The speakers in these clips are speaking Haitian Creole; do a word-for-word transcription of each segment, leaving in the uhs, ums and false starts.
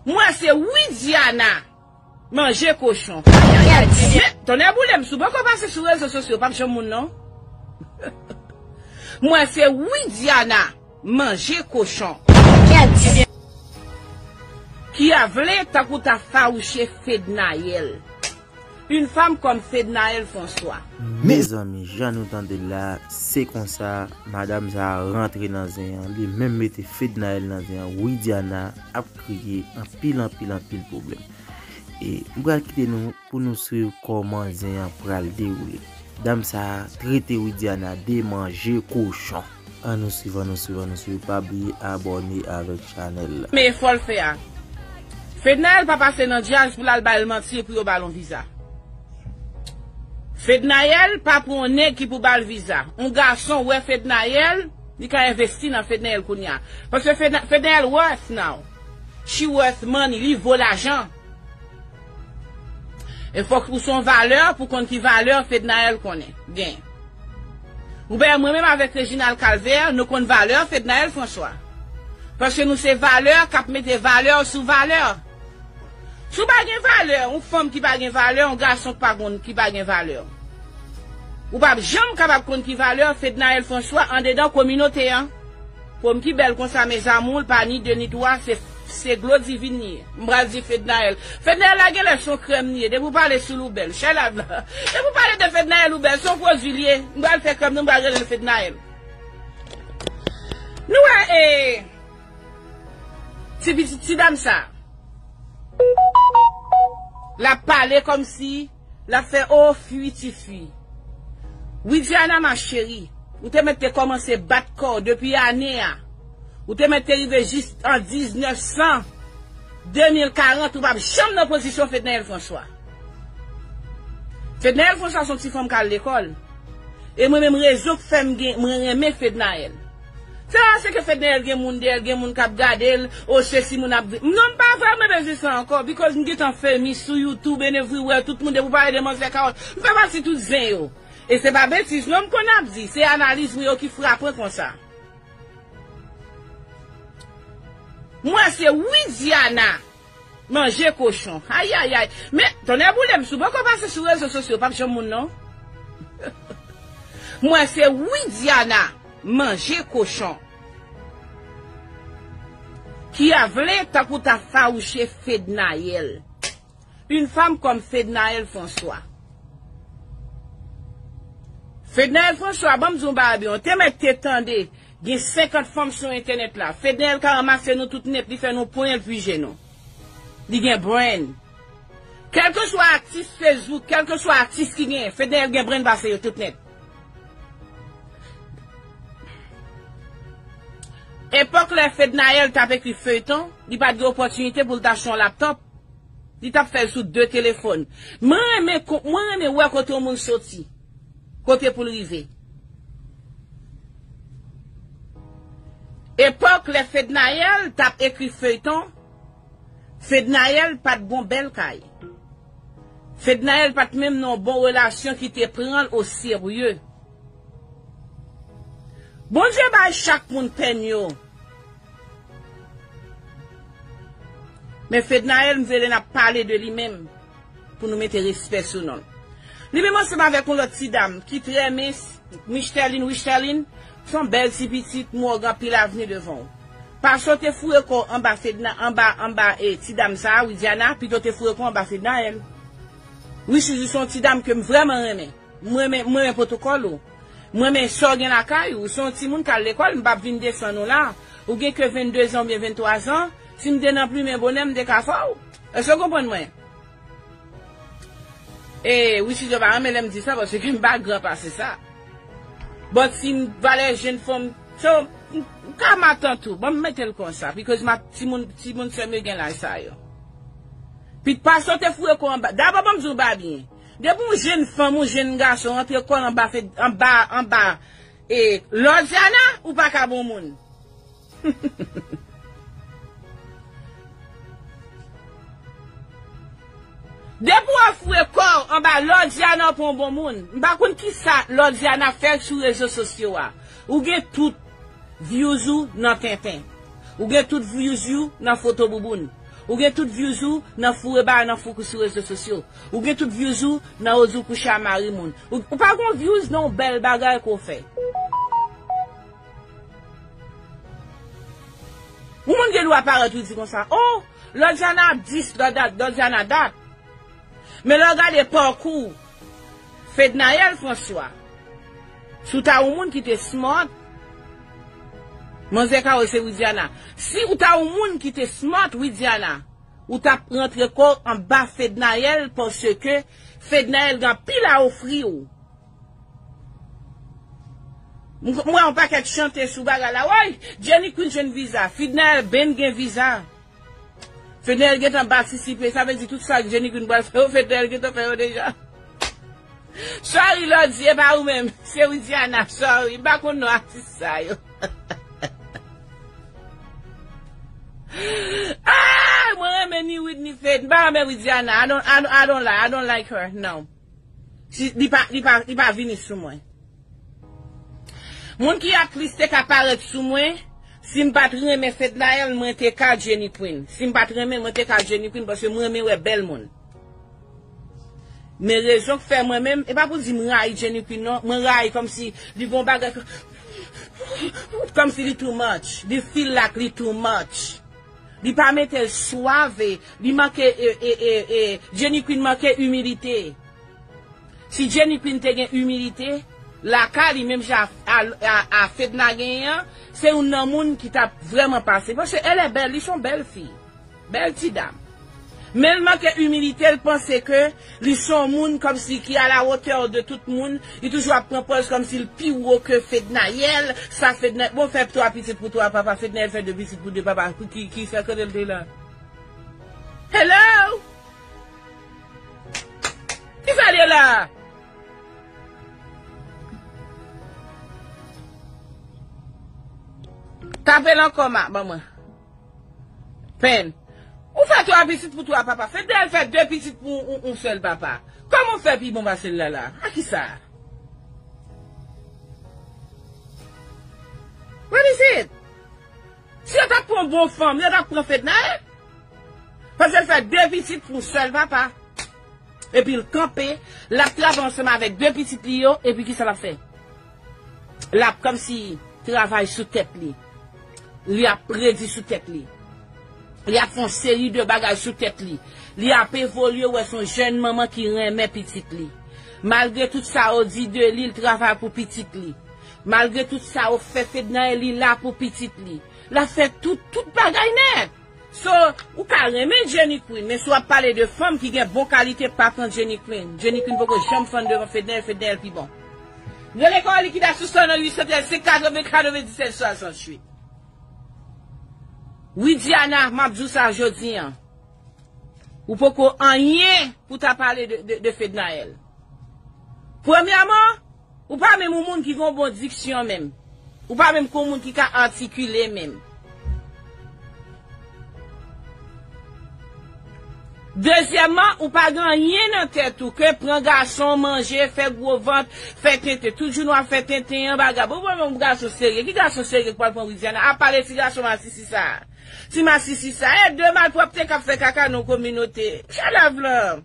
M wè se Widiana manje kochon. Ayayay. Men, tonnè boule m, si w poko pase sou rezo sosyo, p ap janm moun non. M wè se Widiana manje kochon. Ki a vle tankou ta fawouche Fednaelle. Une femme comme Fednaelle François. Mezanmi, jan nou tande l la, se konsa, madanm sa a rantre nan zen an, li menm mete Fednaelle nan zen an, Widiana ap kreye anpil, anpil, anpil pwoblèm. E m pral kite nou pou nou swiv kòman zen an pral dewoule. Dam sa a trete Widiana de manje kochon. Ann nou swiv, ann nou swiv, ann nou swiv. Pa bliye abòne avèk chanèl la. Men fò l fè a. Fednaelle pa pase nan djaz pou l al ba l manti epi yo ba l yon viza. Fednaelle pa pran yon nèg ki pou ba l viza. Yon gason wè Fednaelle, li ka envesti nan Fednaelle kounye a. Paske Fedna-, Fednaelle worth now. She worth money, li vo lajan. E fòk ou se yon valè pou konn ki valè Fednaelle konnen, gen. Ou wè mwen menm avèk Reginald Calvert, nou konn valè Fednaelle François. Paske nou se valè k ap mete valè sou valè. Si w pa gen valè, yon fanm ki pa gen valè, yon gason ki pa gon-, ki pa gen valè. Ou p ap janm kapab konn ki valè Fednaelle François andedan kominote an. Fanm ki bèl konsa, mes amours, pa ni de ni twa, se, se glo divin li ye. M pral di Fednaelle. Fednaelle la genlè se yon krèm li ye. Depi w pale sou l ou bèl. Chay la, depi w pale de Fednaelle ou bèl, se yon pwodui li ye. M pral fè krèm nan, m pral rele l Fednaelle. Nou wè, e, ti pitit, ti dam sa. L ap pale kòmsi l ap fè, o fwi ti fwi. Widiana ma chérie, ou te mèt te kòmanse bat kò w depi ane a. Ou te mèt te rive jis an diznèf san, de mil karant, ou p ap janm nan pozisyon Fednaelle François. Fednaelle François se yon ti fanm k al lekòl. E mwen menm rezon k fè m gen, mwen renmen Fednaelle. Se pa paske Fednaelle gen moun dèyè l, gen moun k ap gade l, o sesi moun ap di. Non, m pa vle m bezwen sa ankò, because m gentan famous sou YouTube and everywhere, tout moun depi w pale de manzè Kawòt, m fè pati tout zen yo. E se pa betiz non m konn ap di, se analiz mwen yo ki frapan konsa. M wè se Widiana manje kochon. Ayayay. Men, tonnè boule m, si w poko pase sou rezo sosyo, p ap janm moun non. M wè se Widiana manje kochon. Ki a vle tankou ta fawouche Fednaelle. Une femme comme Fednaelle François. Fednaelle François, ban m di w yon bagay byen. Ou te mèt te tande, gen senkant fanm sou entènèt la. Fednaelle ka ranmase nou tout nèt, li fè nou ponyen l pije nou. Li gen brain. Kèlkeswa atis Facebook, kèlkeswa atis ki genyen, Fednaelle gen brain pase yo tout nèt. Epòk lè Fednaelle t ap ekri feyton, li pa t gen opòtinite pou l ta achte yon laptòp. Li t ap fè l sou de telefòn. Mwen renmen ko-, mwen renmen wè kote yon moun soti. Kote pou l rive. Epòk lè Fednaelle t ap ekri feyton, Fednaelle pa t gon bèl kay. Fednaelle pa t menm nan yon bon relasyon ki te pran l oserye. Bondye bay chak moun pèn yo. Men Fednaelle, m vle lè n ap pale de li menm, pou nou mete respè sou non l. Li menm ansanm avèk yon lòt ti dam ki trè mens, Micheline, Wicheline, se yon bèl ti pitit, mwen wè w gen anpil avni devan w. Pase w te foure kò w anba Fedna, anba, anba, e, ti dam sa a, Widiana, pito w te foure kò w anba Fednaelle. Wi, Suzy se yon ti dam ke m vrèman renmen. M renmen, m renmen pwotokòl ou. M renmen sa w gen lakay ou. Ou se yon timoun k al lekòl, m p ap vin desann ou la. Ou gen ke venndezan oubyen venntwazan. Si m te nan plimen bonè, m te ka fè w. Èske w konprann mwen? E, wi, si w pa renmen lè m di sa, paske m pa gran pase sa. But si m valè jenn fanm, so, m, m ka matant ou. Bon, m mete l konsa, because ma, timoun, timoun sè m yo gen laj sa yo. Pit pase w te foure kò w anba. Dabò, ban m di w bagay byen. Depi yon jenn fanm, yon jenn gason rantre kò l anba, anba, anba, e, Lòdyana, ou pa ka bon moun. Depi w foure kò w anba Lòdyana, ou pa yon bon moun. M pa konn kisa Lòdyana fè sou rezo sosyo a. Ou gen tout views ou nan tenten. Ou gen tout views ou nan foto bouboun. Ou gen tout views ou nan foure bagay nan foukou sou rezo sosyo. Ou gen tout views ou nan oz ou kouche a mari moun. Ou, ou pa gon views nan yon bèl bagay ke w fè. Yon moun gen dwa parèt ou di konsa, oh, Lòdiana ap dis, Lòda-, Lòdiana dat. Men lè w gade pakou Fednaelle François, si w ta yon moun ki te smart, manzè ka wè se Widiana. Si w ta yon moun ki te smart, Widiana, ou t ap rantre kò w anba Fednaelle paske Fednaelle gen anpil a ofri w. M, m wè yon pakèt chante sou bagay la. Woy, Jenny Queen jwenn viza. Fednaelle ben gen viza. Fednaelle gentan patisipe. Sa vle di tout sa Jenny Queen pral fè yo, Fednaelle gentan fè yo deja. Sorry, Lòdi, e pa ou menm. Se Widiana, sorry. M pa konn non atis sa yo. Ah, mwen renmen ni Wid ni Fed. M pa renmen Widiana. I don't, I, I don't like, I don't like her. No. Si, li pa, li pa, li pa vini sou mwen. Moun ki atlis te ka parèt sou mwen, si m pa t renmen Fednaelle, mwen te ka Jenny Queen. Si m pa t renmen, mwen te ka Jenny Queen, paske mwen renmen wè bèl moun. Men rezon k fè mwen menm, e pa pou di m rayi Jenny Queen non, mwen rayi kòmsi li gon bagay, kòmsi li too much, li feel like li too much. Li pa mete l swave, li manke, e, e, e, e, Jenny Queen manke imilite. Si Jenny Queen te gen imilite, lakay li menm jan a, a, a, a Fedna genyen an, se youn nan moun ki t ap vrèman pase. Paske elle est belle, li se yon bèl fi. Bèl ti dam. Men l manke imilite, l panse ke li se yon moun kòmsi ki à la hauteur de tout moun, li toujou ap pran pòz kòmsi l pi wo ke Fednaelle, sa Fedna, bon, fè twa pitit pou twa papa, Fednaelle fè de pitit pou de papa, ki, ki fè kote l te la. Hello? Ki sa l ye la? Tape l ankò, ma, ban mwen. Pen. Ou fè twa pitit pou twa papa. Fednaelle fè de pitit pou yon, yon sèl papa. Kòman w fè pi bon pase l la la? A ki sa? What is it? Si yo t ap pran bon fanm, yo t ap pran Fednaelle. Paske l fè de pitit pou yon sèl papa. Epi l kanpe, l ap travay ansanm avèk de pitit li yo, epi kisa l ap fè? L ap kòmsi travay sou tèt li. Li ap redi sou tèt li. Li ap fè yon seri de bagay sou tèt li. Li ap evolye, wè se yon jèn manman ki renmen pitit li. Malgre tout sa yo di de li, l travay pou pitit li. Malgre tout sa yo fè Fednaelle, li la pou pitit li. L ap fè tout, tout bagay nèt. So, ou ka renmen Jenny Queen, men si w ap pale de fanm ki gen bon kalite, pa pran Jenny Queen. Jenny Queen poko janm fann devan Fednaelle, Fednaelle pi bon. Rele kò a Likidasyon nan uit san trèz, senk katreven, katrevendiset, swasanntuit. Widiana, m ap di w sa jodi an. Ou poko anyen pou ta pale de, de, de Fednaelle. Premyèman, ou pa menm yon moun ki gen yon bon diksyon menm. Ou pa menm kon moun ki ka atikile menm. Dezyèmman, ou pa gen anyen nan tèt ou ke pran gason, manje, fè gwo vant, fè tenten. Tout jounen w ap fè tenten an, bagay. Bon, bon, bon, gason serye. Ki gason serye k pral pran Widiana? A pale ti gason masisi sa a. Ti masisi sa a. E de malpwòpte k ap fè kaka nan yon kominote. Chalav lan.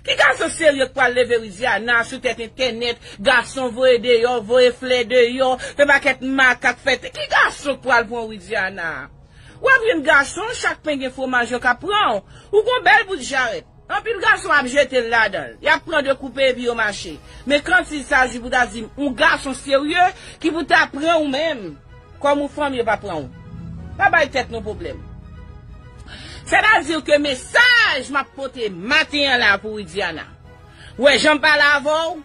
Ki gason serye k pral leve Widiana sou tèt entènèt, gason voye deyò, voye flè deyò, fè pakèt makak fè te-, ki gason k pral pran Widiana? W ap jwenn gason, chak pen gen fwomaj yo k ap pran w. Ou gon bèl bout jarèt. Anpil gason ap jete l ladan l. Y ap pran de koupe epi yo mache. Men quand il s'agit pou ta di m, yon gason serye ki pou ta pran ou menm. Kòm ou fanm, yo pa pran w. Pa bay tèt nou pwoblèm. Sètadi ke mesaj m ap pote maten an la pou Widiana. Ou wè jan m pale avè w?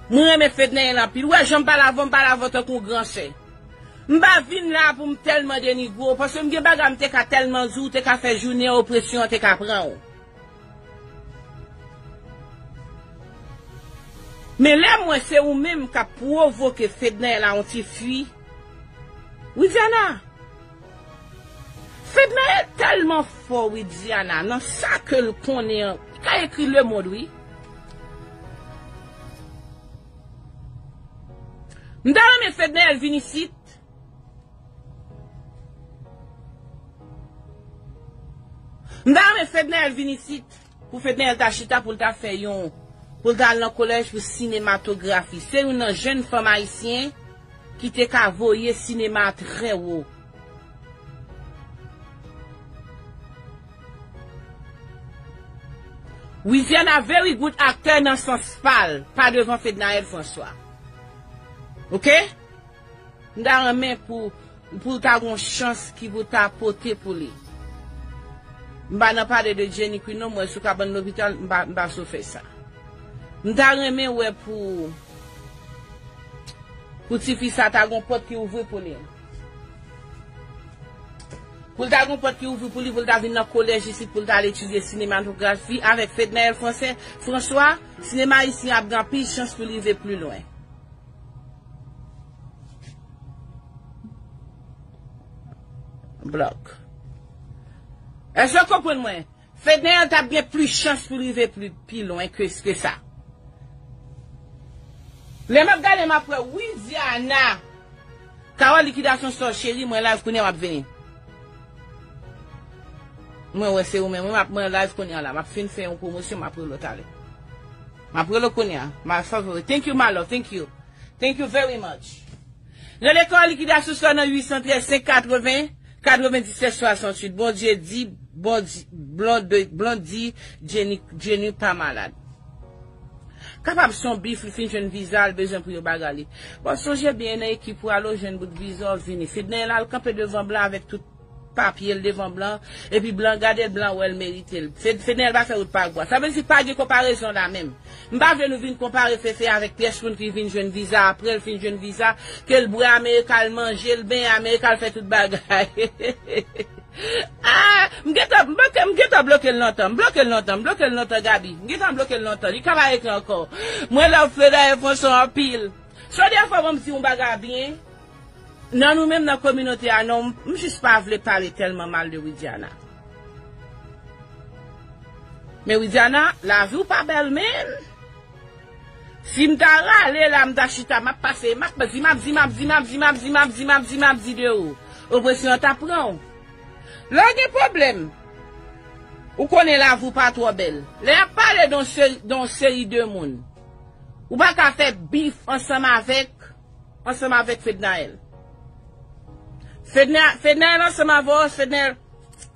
Mwen renmen Fednaelle anpil. Ou wè jan m pale avè w, m pale avè w tankou yon gran sè. M pa vin la pou m tèlman denigre w, paske m gen bagay m te ka tèlman di w, te ka fè jounen opresyon an te ka pran w. Men lè m wè se ou menm k ap pwovoke Fednaelle a yon ti fi, Widiana, Fednaelle tèlman fò, Widiana, nan sa ke l konnen an, li ka ekri lemonn, wi. M ta renmen Fednaelle vin isit. M ta renmen Fednaelle vin isit, pou Fednaelle ta chita, pou l ta fè yon, pou l ta al nan kolèj pou sinematografi. Se youn nan jèn fanm ayisyen ki te ka voye sinema a trè wo. Widiana very good aktè nan sans pa l, pa devan Fednaelle François. Oke? M ta renmen pou, pou l ta gon chans ki pou ta pote pou li. M pa nan pale de Jenny Queen non, mwen sou kabann lopital, m pa, m pa sou fè sa. M ta renmen wè pou, pou tifi sa ta gon pòt ki ouvri pou li. Pou l ta gon pòt ki ouvri pou li, pou l ta vin nan kolèj isit, pou l ta al etidye sinematografi avèk Fednaelle Français, François, sinema ayisyen ap gen anpil chans pou l rive pli lwen. Blòk. Èske w konprann mwen? Fednaelle t ap gen plis chans pou l rive pli, pi lwen ke, ke sa. Lè m ap gade, m ap wè Widiana. Carole Likidasyon Sò, cheri, mwen live kounye a, m ap vini. Mwen wè se ou menm. Mwen, m ap, mwen live kounye a la. M ap fin fè yon pwomosyon, m ap rele w talè. M ap rele w kounye a. My favorite. Thank you, my love. Thank you. Thank you very much. Rele Carole Likidasyon Sò nan uit san trèz senk katreven, katrevendiset swasanntuit. Bondye di, Bondye, Blonde, Blonde di, Jenny, Jenny pa malad. Kapab se yon bif, li fin jwenn viza, l bezwen pou yo bagay li. Bon, sonje byen, nan ekip ou, al ou jwenn bout viza, w vini. Fednaelle al kanpe devan blan avèk tout papye l devan blan, epi blan gade l, blan wè l merite l. Fed-, Fednaelle pa fè wout pa gwa. Sa vle di pa gen konparezon la menm. M pa vle nou vin konpare Fefe avèk pyès moun ki vin jwenn viza apre l fin jwenn viza, ke l bwè Amerika, l manje, l benyen Amerika, l fè tout bagay. Ah, m gentan, m bloke, m gentan bloke l lontan, m bloke l lontan, m bloke l lontan, Gaby. M gentan bloke l lontan. Li ka pa ekri ankò. Mwen love Fednaelle François anpil. Sò dèfwa ban m di yon bagay byen. Nan nou menm nan kominote a, non, m jis pa vle pale tèlman mal de Widiana. Men Widiana, lavi w pa bèl, menm. Si m ta rale la, m ta chita, m ap pase, m ap di, m ap di, m ap di, m ap di, m ap di, m ap di, m ap di, m ap di de ou. Opresyon an ta pran w. Lè w gen pwoblèm, ou konnen lavi w pa twò bèl. Lè y ap pale de yon seri, de yon seri de moun, ou pa ka fè bif ansanm avèk ansanm avèk Fednaelle. Fedna-, Fednaelle ansanm avè w, Fednaelle,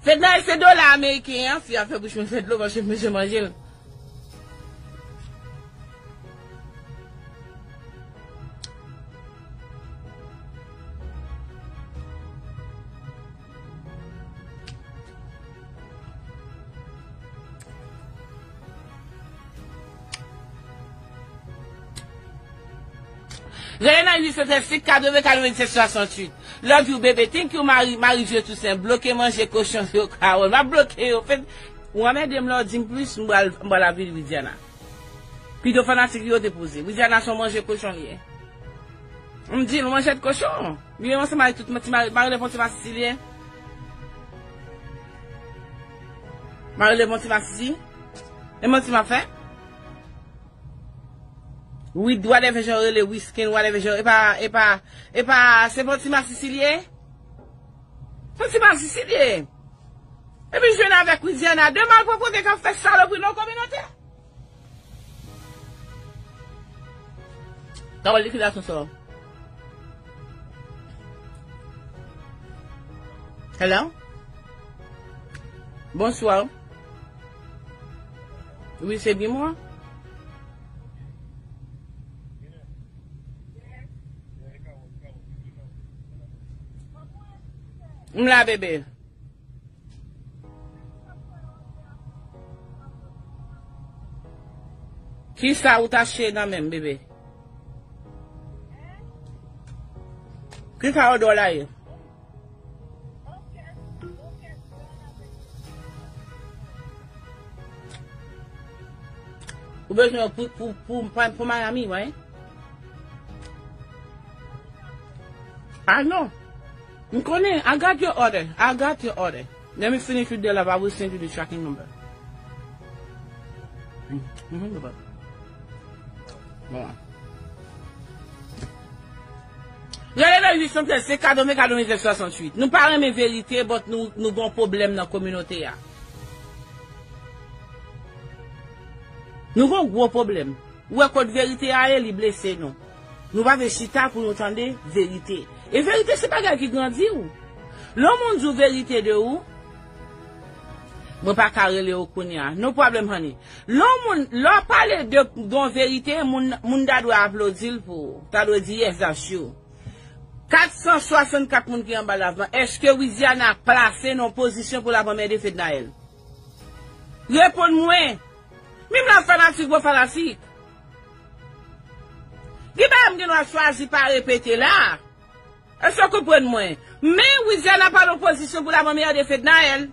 Fednaelle se dola ameriken an, fi a fè bouch mwen fè dlo, paske m bezwen manje l. Rele nan uit san trèz senk katreven katrevendiset swasanntuit. Love you, bebe. Thank you, Marie, Marie Dieu Toussaint. Bloke manje kochon yo, Carole. M ap bloke yo. Fè, ou anmède m lè w di m plis, m pral, m pral avili Widiana. Pito fanatik yo te poze. Widiana se yon manje kochon li ye. M di l, yon manjèt kochon. Li menm ansanm avèk tout ti mari, mari l e pa yon ti masisi li ye. Mari l e pa yon ti masisi. E manti m ap fè? Wid, whatever jan yo rele, Wisken, whatever jan, e pa, e pa, e pa, se pa yon ti masisi li ye? Se yon ti masisi li ye. Epi jwenn avèk Widiana, de malpwòpte k ap fè salopri nan kominote. Sa wè likidasyon sa. Hello? Bonsoir. Wi, se byen mwen. M la, bebe. Kisa ou t achte nan men m, bebe? Kisa odò la ye? Ou bezwen pou, pou, pou, pou, pou Miami, wi. Ah, non. M konnen. I got your order. I got your order. Let me finish with the love. I will send you the tracking number. Mm, mm, bye-bye. Bon. Rele nan uit san trèz senk katreven katrevendiset swasanntuit. Nou pa renmen verite, but nou, nou gon pwoblèm nan kominote a. Nou gen yon gwo pwoblèm. Ou wè kot verite a ye, li blese nou. Nou pa vle chita pou nou tande verite. E verite se bagay ki grandi w. Lè yon moun di w verite de ou, mwen pa ka rele w kounye a. No problem, honey. Lè yon moun, lè w pale de, de yon verite, moun, moun ta dwe aplodi l pou ou. Ta dwe di, "Yes, that's you." Kat san swasannkat moun ki anba live lan, èske Widiana plase nan yon pozisyon pou l ap anmède Fednaelle? Reponn mwen. Menm lè w fanatik, bon fanatik. Gen bagay m gen dwa chwazi pa repete la. Èske w konprann mwen? Men Widiana pa nan pozisyon pou l ap anmède Fednaelle.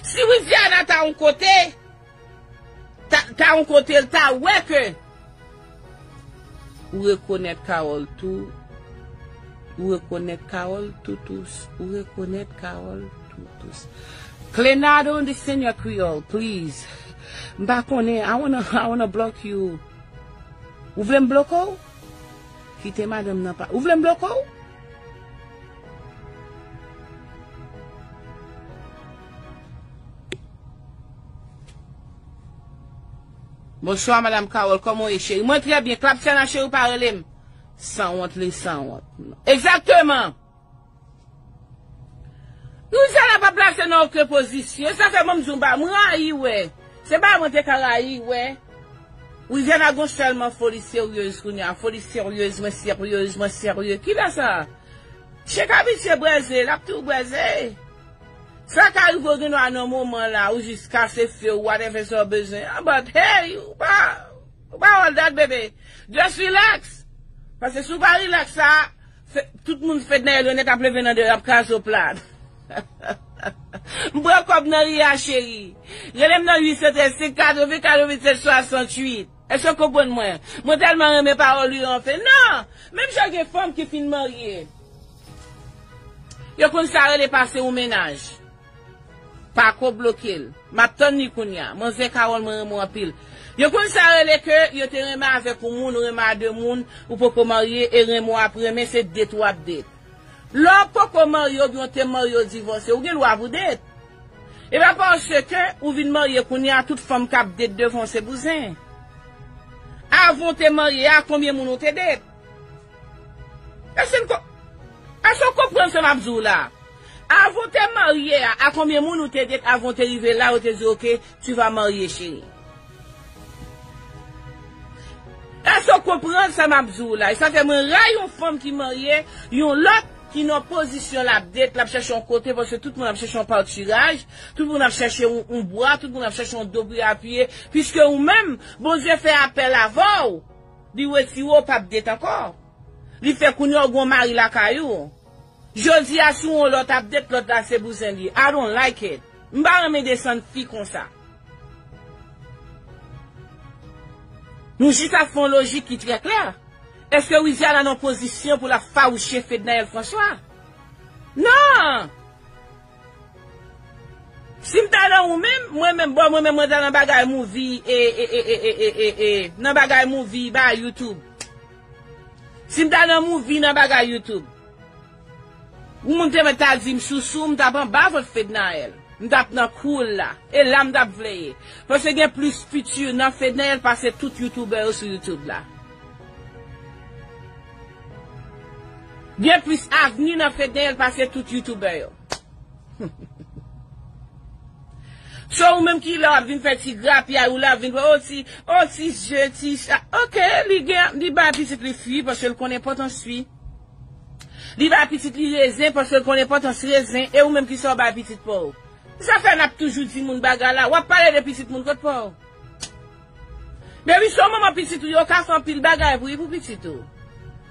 Si Widiana ta yon kote, ta, ta yon kote, l ta wè ke ou rekonèt Carole tou, ou rekonèt Carole tou tous, ou rekonèt Carole tou tous. Clenado, understand your Creole, please. M pa konnen, I wanna, I wanna block you. Ou vle m bloke w? Kite madanm nan pa. Ou vle m bloke w? Bonswa, Madam Carole, kòman w ye, cheri? Mwen trè byen. Klaptyana, cheri, ou pa rele m. Sanwont, li sanwont. Egzakteman. Widiana pa plase nan okenn pozisyon. Sa fè mwen m di w ba, m rayi wè. Se pa mwen te ka rayi wè. Widiana gon sèlman foli seryez kounye a. Foli seryez, mwen seryez, mwen serye. Kilè sa? Chek abitye breze, l ap tou breze. Sa ka rive w gen dwa nan moman la, ou jis kase fye w, whatever sa w bezwen. Ah, but hey, ou pa, ou pa all that, bebe. Just relax. Paske si w pa relax sa, Fe-, tout moun Fednaelle yo nèt ap leve nan de yo, ap kraze w plat. M pran kòb nan ri a, cheri. Rele m nan uit san trèz, senk katreven, katrevennsèt, swasanntuit. Èske w konprann mwen? Mwen tèlman renmen pawòl ou yo anfen. Non! Menm jan gen fanm ki fin marye. Yo konn sa rele pase yon mennaj. Pa ko bloke l. M ap tann li kounye a. Manzè Carole, mwen renmen w anpil. Yo konn sa rele ke yo te renmen avèk yon moun, ou renmen a de moun, ou poko marye, e renmen w ap renmen, se date w ap date. Lè w poko marye oubyen w te marye, w divòse, ou gen dwa pou date. E pa paske ou vin marye kounye a, tout fanm k ap date devan w se bouzen. Avan w te marye a, konbyen moun ou te date? Èske n ko-, èske w konprann sa m ap di w la? Avan w te marye a, a konbyen moun ou te date avan w te rive la, ou te di, "Ok, tu vas marier, chérie"? Èske w konprann sa m ap di w la? E sa fè mwen rayi yon fanm ki marye, yon lòt ki nan pozisyon l ap date, l ap chèche yon kote, paske tout moun ap chèche yon patiraj, tout moun ap chèche yon, yon bwa, tout moun ap chèche yon do pou y apiye, piske ou menm, Bondye fè apèl avè w, li retire w, w p ap date ankò. Li fè kounye a w gen yon mari lakay ou. Jodi a, si yon lòt ap date, lòt la se bouzen li. I don't like it. M pa renmen desann fi konsa. Nou jis ap fè yon lojik ki trè klè. Èske Widiana nan pozisyon pou l ap fawouche Fednaelle François? Non! Si m ta nan ou menm, mwen menm, bon, mwen menm, mwen ta nan bagay movie, e, e, nan bagay movie, ba YouTube. Si m ta nan movie, nan bagay YouTube. Yon moun te mèt ta di m sousou, m t ap anba vant Fednaelle. M t ap nan kou l la. E la m t ap vle ye. Paske gen plis fiti nan Fednaelle pase tout youtubè yo sou YouTube la. Gen plis avni nan Fednaelle pase tout youtubè yo. So, ou menm ki la w ap vin fè ti grapyay, ou la w ap vin fè, o ti, o ti je, ti cha. Ok, li gen, li bay pitit li fwi paske l konn enpòtans fwi. Li bay pitit li rezen paske l konn enpòtans rezen. E ou menm, kisa w bay pitit pa w? Sa fè n ap toujou di moun bagay la. W ap pale de pitit moun kot pa w? Baby, se yon manman pitit ou ye, ou ka fè anpil bagay pou li, pou pitit ou.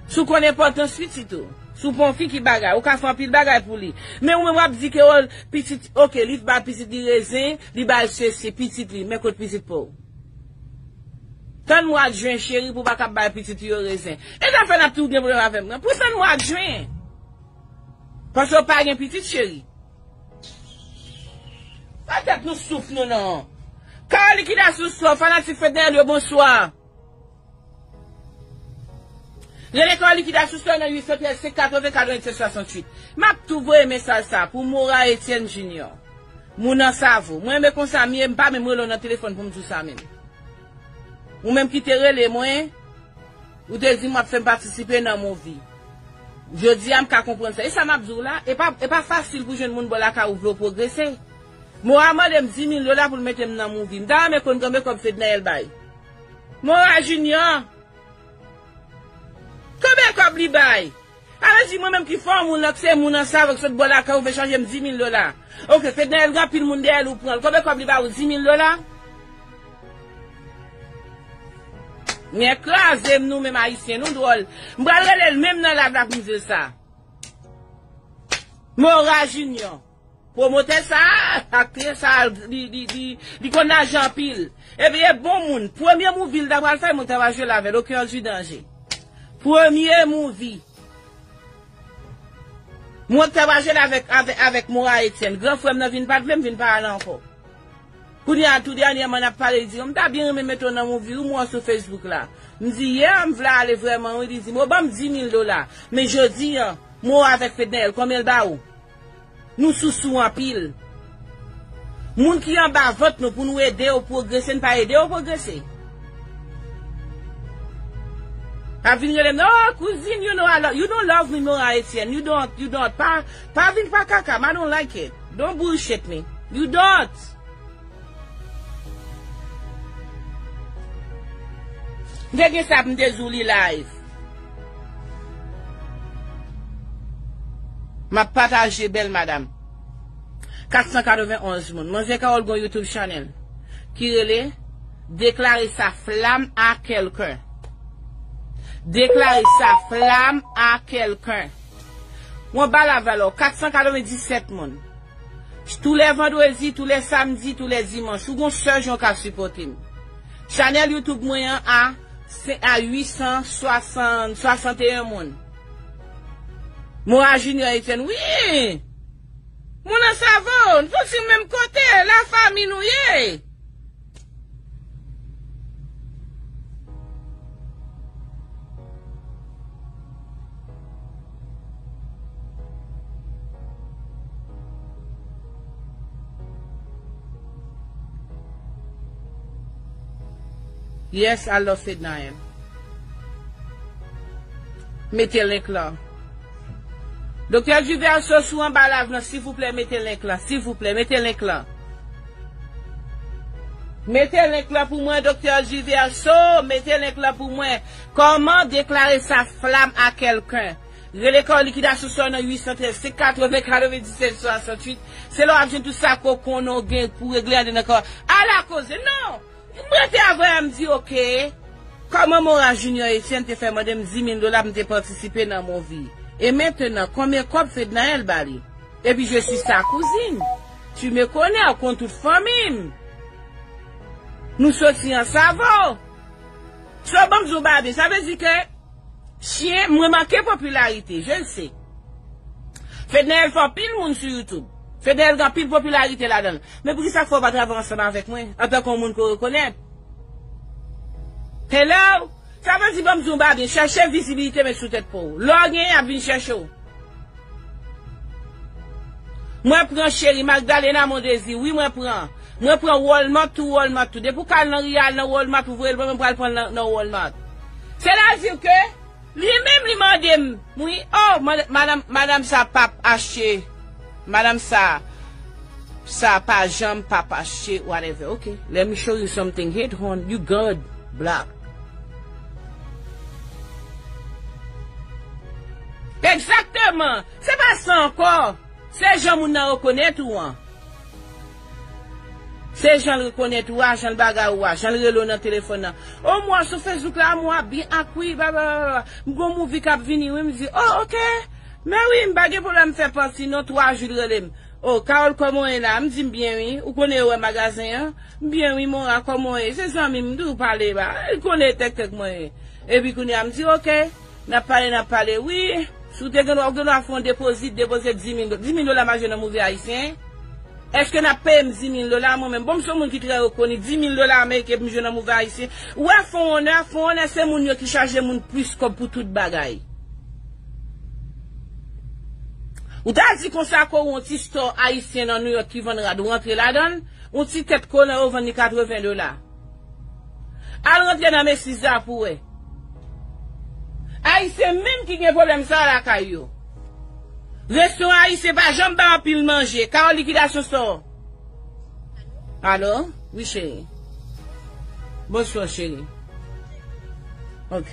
Si w konn enpòtans pitit ou. Si w pa yon fi ki bagay, ou ka fè anpil bagay pou li. Men ou menm w ap di ke, o, pitit, ok, li bay pitit li rezen, li bay sesi, pitit li, men kot pitit pa w? Tann mwa jen, cheri, pou w pa ka bay pitit ou yo rezen. E sa fè n ap toujou gen pwoblèm avè m nan. Pou tann mwa jen. Paske w pa gen pitit, cheri. Pa tèt nou souf nou non. Carole Liquidation Store, fanatik Fednaelle yo, bonswa. Rele Carole Liquidation Store nan uit san trèz, senk katreven, katrevennsèt, swasanntuit. M ap tou voye mesaj sa pou Mora Etienne Junior. Moun nan savo. Mwen menm konsa m ye, m pa menm rele w nan telefòn pou m di w sa menm. Ou menm ki te rele mwen, ou te di m w ap fè m patisipe nan movie. Jodi a m ka konprann sa. E sa m ap di w la, e pa, e pa fasil pou jwenn moun bò lakay ou vle w pwogrese. Mora mande m dis mil dola pou l mete m nan movie. M ta renmen konn konbyen kòb Fednaelle bay. Mora Junior. Konbyen kòb li bay? Sa vle di mwen menm ki fè w moun nan, se moun nan savo k sot bò lakay ou vle chaje m dis mil dola. Oke, Fednaelle gen anpil moun dèyè l ou pran l. Konbyen kòb li ba ou? Dis mil dola? Men kraze m nou menm ayisyen, nou dwòl. M pral rele l menm nan live la pou m di l sa. Mora Junior. Pwomotè sa, aktris sa, li, li, li, li konn lajan anpil. Epi e bon moun. Premye movie l ta pral fè, mwen t ap jwe l avè l, Au cœur du danger. Premye movie. Mwen t ap jwe l avèk, avèk, avèk Mora Etienne. Gran frè m nan vin pa t vle m vin pa al ankò. Kounye a, tou dènyèman, n ap pale, li di, "M ta byen renmen mete w nan movie, wi, m wè w sou Facebook la." M di, "Yeah, m vle ale vrèman, wi." Li di, "Bon, ban m dis mil dola." Men jodi a, Mora avèk Fednaelle, konbyen l ba ou? Nou sousou anpil. Moun ki anba vant nou pou nou ede yo pwogrese, n pa ede yo pwogrese. Ap vin rele m, "Oh, kouzin, you know I love, you don't love me, Mora Etienne. You don't, you don't." Pa, pa vin pa kaka m, I don't like it. Don't bullshit me. You don't. M te gen sa pou m te di w li live. M ap pataje bèl madanm. Kat san katrevenn onz moun. Manzè Carole gon YouTube channel ki rele Déclarer sa flamme à quelqu'un. Déclarer sa flamme à quelqu'un. Mwen ba laval ou, kat san katrevenndisèt moun. Tou lè vandredi, tou lè samdi, tou lè dimanch. Ou gon sèl jan w ka sipòte m. Chanèl YouTube mwen an a, se a uit san swasant, swasanteyen moun. Mora Junior Etienne, wi! Moun nan savo, nou soti menm kote, lafanmi nou ye! Yes, I love Fednaelle. Mete link lan. Doktè Duverso sou anba live lan, silvouplè, mete link lan, silvouplè, mete link lan. Mete link lan pou mwen, Doktè Duverso, mete link lan pou mwen. Comment déclarer sa flamme à quelqu'un? Rele kò likidasyon sou nan uit san trèz, senk katreven, katrevenndisèt, swasanntuit. Se la w ap jwenn tout sa ke w konnen w gen pou regle anndan nan kò. Ala koze, non! M rete avè a, m di, "Oke." Kòman Mora Junior Etienne te fè mande m dis mil dola pou m te patisipe nan movie? E mentenan, konbyen kòb Fednaelle ba li? Epi je suis sa kouzin. Tu me connais, ou konn tout fanmi m. Nou soti an savo. So, ban m di w bagay, sa vle di ke Chyen, mwen manke popilarite, je le sais. Fednaelle fè anpil moun sou YouTube. Fednaelle gen anpil popilarite ladan l. Men poukisa k fè w pa travay ansanm avèk mwen, antanke yon moun ke w rekonèt? Hello? Sa vle di, ban m di w bagay, chèche vizibilite, met sou tèt pa w. Lè w genyen, y ap vin chèche w. Mwen pran cheri, Magdalena Mondésir, wi, mwen pran. Mwen pran Walmart tou, Walmart tou. Depi w ka al nan Rio, al nan Walmart, ou voye l ban mwen, m pral pran l nan, nan Walmart. Sètadi ke li menm li mande m, wi, oh, mad-, madanm, madanm sa p ap achte, madanm sa, sa pa janm p ap achte, whatever. Ok, let me show you something. Hit hon, you good, black. Egzakteman. Se pa sa ankò. Se jan moun nan rekonèt ou an. Se jan l rekonèt ou a, jan l bagay ou a, jan l rele w nan telefòn nan. O, m wè w sou Facebook la, m wè w ap byen ak wi, blablabla. M gon movie k ap vini, wi, m di, o, ok. Men wi, m pa gen pwoblèm, m fè pati, non, twa jou l rele m. O, Carole, kòman w ye la? M di, m byen, wi. Ou konnen yo wè magazen an? M byen, wi, Mora, kòman w ye? Se zanmi m, m toujou pale ba. Li konnen tèk tèk mwen ye. Epi kounye a, m di, ok. N ap pale, n ap pale. Wi, si w te gen dwa, w gen dwa fè yon depozit, depoze dis mil do-, dis mil dola m a jwe nan movie ayisyen. Èske n ap peye m dis mil dola mwen menm? Bon, m se yon moun ki trè rekoni. Dis mil dola ameriken pou m jwe nan movie ayisyen. Ou wè fon onè, fon onè se moun yo ki chaje moun plis kòb pou tout bagay. Ou ta di konsa ke w yon ti store ayisyen nan New York ki vann rad, ou rantre ladan l, yon ti tèt kolan yo vann li katreven dola. Al rantre nan Macy's la pou w wè. Ayisyen menm ki gen pwoblèm sa lakay yo. Restoran ayisyen pa janm bay anpil manje. Carole, likidasyon store. Alo? Wi, cheri. Bonswa, cheri. Ok.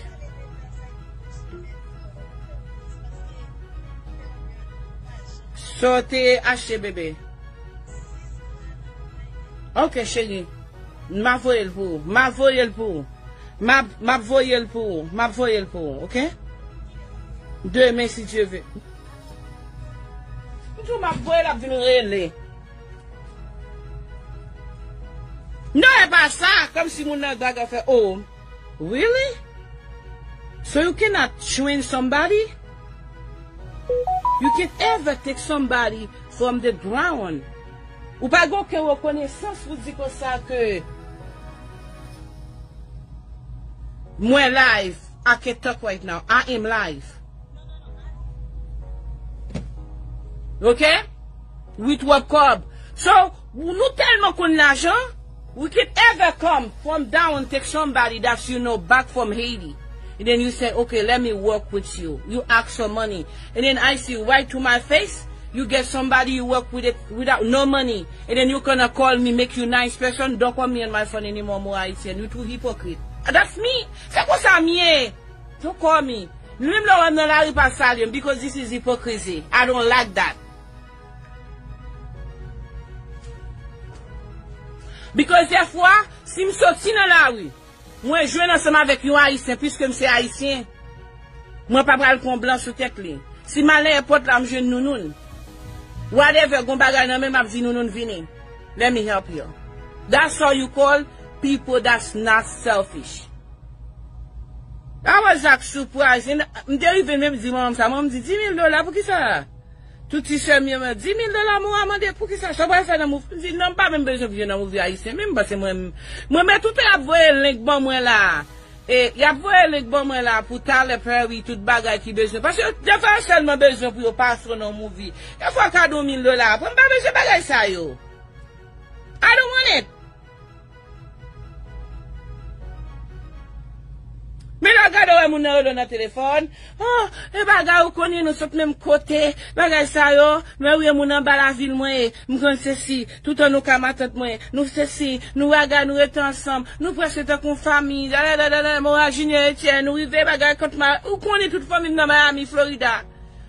Sa w te achte, bebe? Ok, cheri. M a voye l pou ou. M a voye l pou ou. M a, m ap voye l pou ou. M ap voye l pou ou, ok? Demen, si Dye ve. M di w m ap voye l, ap vin rele. Non, e pa sa. Kòmsi moun nan daga fè, oh, really? So you cannot train somebody? You can ever take somebody from the ground. Ou pa gen okenn rekonesans pou di konsa ke mwen live. I can talk right now. I am live. Ok? Wi, twòp kòb. So, nou tèlman konn lajan, we can ever come from down, take somebody that you know back from Haiti. And then you say, okay, let me work with you. You ask for money. And then I see right to my face, you get somebody you work with it without no money. And then you gonna call me, make you nice person. Don't call me on my phone anymore, mwen Ayisyen. You too hypocrite. That's me. Se konsa m ye. Don't call me. Menm lè w wè m nan lari, pa salye m, because this is hypocrisy. I don't like that. Because dèfwa, si m soti nan lari, mwen jwenn ansanm avèk yon Ayisyen, piske m se Ayisyen, mwen pa pral pran blan sou tèt li. Si m al nan èpòt la, m jwenn Nounoun. Whatever, gon bagay nan men m, ap di Nounoun vini. Let me help you. That's how you call people that's not selfish. I was like surprised. And m te rive menm di manman m sa. Manman m di, "Di mil dola, poukisa?" Tout ti sè m yo, "Di mil dola, mwen a mande, poukisa? Sa w pral fè nan mouvi?" M di, "Non, m pa menm bezwen pou jwenn nan mouvi ayisyen, menm, paske mwen, mwen mèt ou te ap voye link ban mwen la. E, y ap voye link ban mwen la pou talè, Perry, tout bagay ki bezwen. Paske dèfwa yo sèlman bezwen pou yo pase w nan mouvi. Dèfwa kado mil dola, pran, m pa bezwen bagay sa yo. I don't want it." Men lè w gade, w wè moun nan rele w nan telefòn. Oh, e bagay, ou konnen nou sot menm kote. Bagay sa yo, men wi, e moun anba lavil mwen ye. M konn sesi, toutan nou ka matant mwen. Nou sesi, nou raga, nou rete ansanm. Nou prèske tankou yon fanmi. Dadadadada, mwen a Junior Etienne, nou rive bagay kont ma, ou konnen tout fanmi m nan Miami, Florida.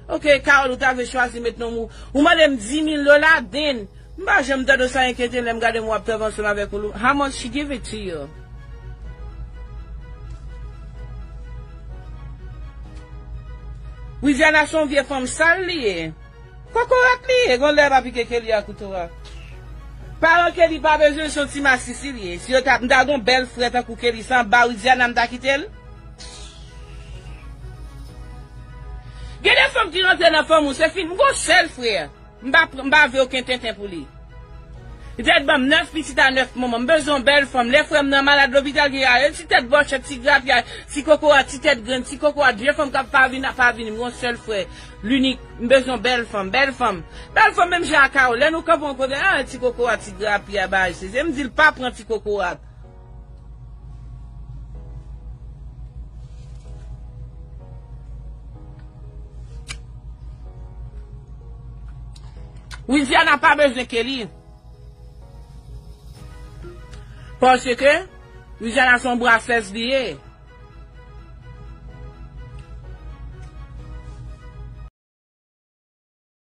Ok, Carole, ou ta vle chwazi met non mou. Ou mande m di mil dola, then. M pa janm tande w sa enkyete lè m gade m w ap travay ansanm avèk ou. How much she give it to you? Widiana se yon vye fanm sal li ye. Kokorat li ye, gon lè pa pike Kelly a kouto a. Paran Kelly pa bezwen, se yon ti masisi li ye. Si yo ta, m ta gon bèl frè tankou Kelly, se anba Widiana m ta kite l. Gen de fanm ki rantre nan fanmi w, se fini. M gon sèl frè. M pa pran, m pa vle okenn tenten pou li. Li te ban m nèf pitit a nèf manman. M bezwen yon bèl fanm. Lè frè m nan malad lopital, gen a ti tèt bòchèt, ti grapyay, ti kokorat, ti tèt grenn, ti kokorat. Vye fanm k ap pa vin, ap pa vini. M gon sèl frè. Linik. M bezwen yon bèl fanm. Bèl fanm. Bèl fanm menm jan ak ou. Lè nou kanpe yon kote, ah, ti kokorat, ti grapyay, bagay se. Se m di l pa pran ti kokorat. Widiana pa bezwen Kelly. Paske Widiana se yon brasèz li ye.